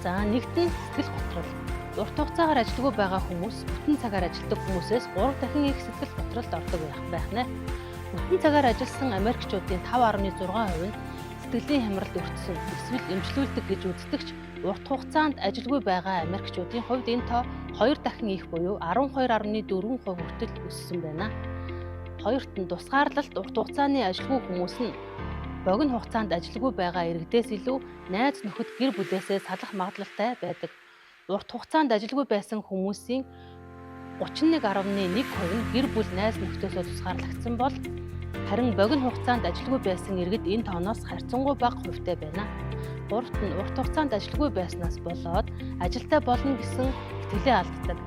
За, нэгт нь сэтгэл готрол. Урт хугацаагаар ажилгүй байгаа хүмүүс бүтэн цагаар ажилладаг хүмүүсээс 3 дахин их сэтгэл готролд ордог байх нэ. Бүтэн цагаар ажилласан Америкчуудын 5.6% нь сэтгэлийн хямралд өртсөн эсвэл эмчлүүлдэг гэж үздэгч урт хугацаанд ажилгүй байгаа Америкчуудын хувьд энэ тоо 2 дахин их буюу 12.4% хүртэл өссөн байна. Хоёрт нь тусгаарлалт урт хугацааны ажилгүй хүмүүс нь богино хугацаанд ажилгүй байгаа иргэдээс илүү найз нөхөд гэр бүлээсээ салах магадлалтай байдаг. Урт хугацаанд ажилгүй байсан хүмүүсийн 31.1% нь гэр бүл найз нөхдөсөө тусгаарлагдсан бол харин богино хугацаанд ажилгүй байсан иргэд энэ тооноос харьцангуй бага хувьтай байна. Гуравт нь урт хугацаанд ажилгүй байснаас болоод ажилтай болно гэсэн итгэлээ алддаг.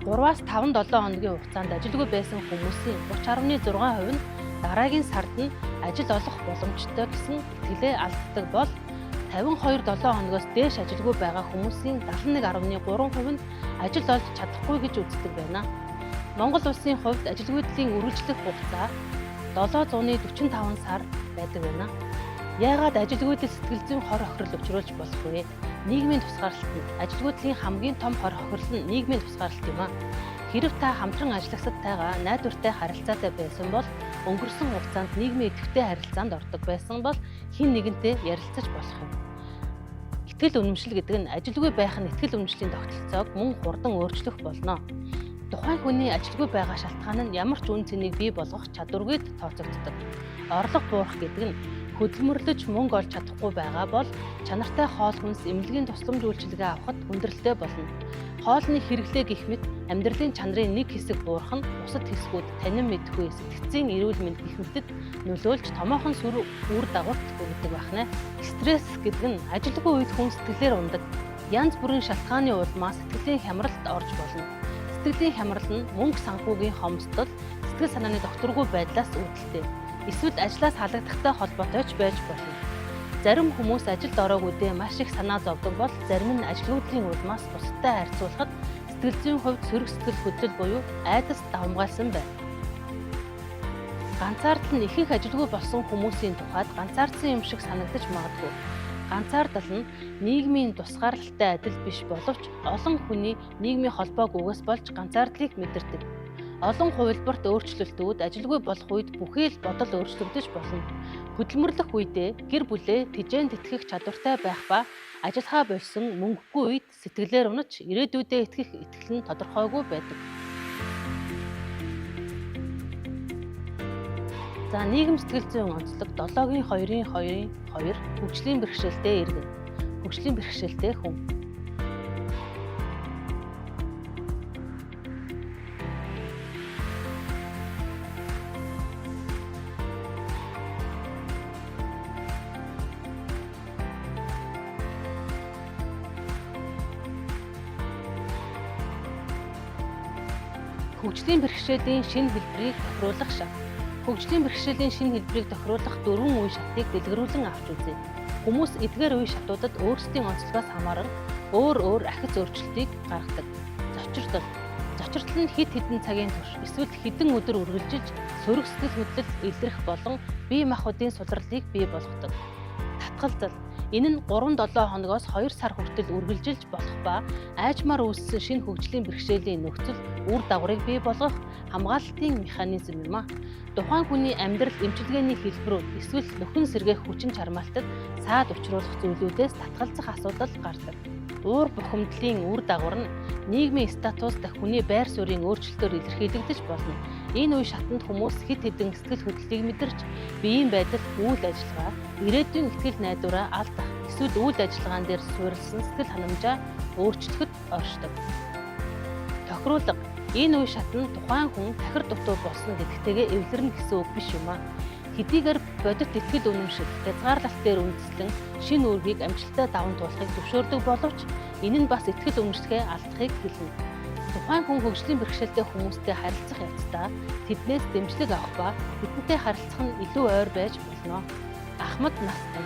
3-аас 5-7 хоногийн хугацаанд ажилгүй байсан хүмүүсийн 30.6% нь дараагийн сард нь ажил олох боломжтой гэсэн итгэлээ алддаг бол 52-7 хоногоос дээш ажилгүй байгаа хүмүүсийн 71.3% нь ажил олж чадахгүй гэж үздэг байна. Монгол улсын хувьд ажилгүйдлийн үргэлжлэх хугацаа 745 сар байдаг байна. Яагаад ажилгүйдэл сэтгэл зүйн хор хохирол учруулж болох вэ? Нийгмийн тусгаарлалт нь ажилгүйдлийн хамгийн том хор хохирол нь нийгмийн тусгаарлалт юм а. Хэрэв та хамтран ажиллагсадтайгаа найдвартай харилцаатай байсан бол өнгөрсөн хугацаанд нийгмийн идэвхтэй харилцаанд ордог байсан бол хэн нэгэнтэй ярилцаж болох юм. Итгэл үнэмшил гэдэг нь ажилгүй байх нь итгэл үнэмшлийн тогтолцоог мөн хурдан өөрчлөх болно. Тухайн хүний ажилгүй байгаа шалтгаан нь ямар ч үн цэнийг бий болгох чадваргүйд тооцогддог. Орлого буурах гэдэг нь хөдөлмөрлөж мөнгө олж чадахгүй байгаа бол чанартай хоол хүнс, эмнэлгийн тусламж үйлчилгээ авахд хүндрэлтэй болно. Хоолны хэрэглээ гэх мэт амьдралын чанарын нэг хэсэг буурах нь бусад хэсгүүд танин мэдэхгүй сэтгцийн эрүүл мэнд гэх мэтэд нөлөөлж томоохон сүр үр дагаварт хүргэдэг байх нэ. Стресс гэдэг нь ажилгүй үед хүн сэтгэлээр унадаг. Янз бүрийн шалтгааны улмаас сэтгэлийн хямралд орж болно. Сэтгэлийн хямрал нь мөнгө санхүүгийн хомсдол, сэтгэл санааны докторгүй байдлаас үүдэлтэй. Эсвэл ажлаас халагдахтай холбоотой ч байж болно. Зарим хүмүүс ажилд ороогүйдээ маш их санаа зовдог бол зарим нь ажилгүйдлийн улмаас бусадтай харьцуулахад сэтгэл зүйн хувьд сөрөг сэтгэл хөдлөл буюу айдас давамгайлсан байна. Ганцаардал нь ихэнх ажилгүй болсон хүмүүсийн тухайд ганцаардсан юм шиг санагдаж магадгүй. Ганцаардал нь нийгмийн тусгаарлалтай адил биш боловч олон хүний нийгмийн холбоогүйгээс болж ганцаардлыг мэдэрдэг. Олон хувилбарт өөрчлөлтүүд ажилгүй болох үед бүхий л бодол өөрчлөгдөж болно. Хөдөлмөрлөх үедээ гэр бүлээ тэжээн тэтгэх чадвартай байх ба ажиллахаа больсон мөнгөгүй үед сэтгэлээр унаж ирээдүйдээ итгэх итгэл нь тодорхойгүй байдаг. За, нийгэм сэтгэл зүйн онцлог 7-гийн 2-ын 2-ын 2 хөгжлийн бэрхшээлтэй иргэн. Хөгжлийн бэрхшээлтэй хүн. Хөгжлийн бэрхшээлийн шинэ хэлбэрийг тохируулах шат. Хөгжлийн бэрхшээлийн шинэ хэлбэрийг тохируулах дөрвөн үе шатыг дэлгэрүүлэн авч үзье. Хүмүүс эдгээр үе шатуудад өөрсдийн онцлогоос хамааран өөр өөр ахиц өөрчлөлтийг гаргадаг. Зочирдол. Зочирдол нь хэд хэдэн цагийн турш эсвэл хэдэн өдөр үргэлжилж сөрөг сэтгэл хөдлөл илрэх болон бие махбодын сулралыг бий болгодог. Татгалзал. Энэ нь 3-7 хоногоос 2 сар хүртэл үргэлжилж болох ба аажмаар үүссэн шинэ хөгжлийн бэрхшээлийн нөхцөл үр дагаврыг бий болгох хамгаалалтын механизм юм а. Тухайн хүний амьдрал эмчилгээний хэлбэрүүд эсвэл нөхөн сэргээх хүчин чармаалтад саад учруулах зүйлүүдээс татгалзах асуудал гардаг. Уур бухимдлын үр дагавар нь нийгмийн статус дахь хүний байр суурийн өөрчлөлтөөр илэрхийлэгдэж болно. Энэ үе шатанд хүмүүс хэд хэдэн сэтгэл хөдлөлийг мэдэрч биеийн байдал, үйл ажиллагаа, ирээдүйн итгэл найдвараа алдах эсвэл үйл ажиллагаан дээр суурилсан сэтгэл ханамжаа өөрчлөхөд оршдог. Тохируулга. Энэ үе шат нь тухайн хүн тахир дутуу болсон гэдэгтэйгээ эвлэрнэ гэсэн үг биш юм а. Хэдийгээр бодит итгэл үнэмшил, хязгаарлалт дээр үндэслэн шинэ үүргийг амжилттай даван туулахыг зөвшөөрдөг боловч энэ нь бас итгэл үнэмшлэхээ алдахыг хэлнэ. Тухайн хүн хөгжлийн бэрхшээлтэй хүмүүстэй харилцах явцдаа тэднээс дэмжлэг авах ба тэдэнтэй харилцах нь илүү ойр байж болно. Ахмад настай.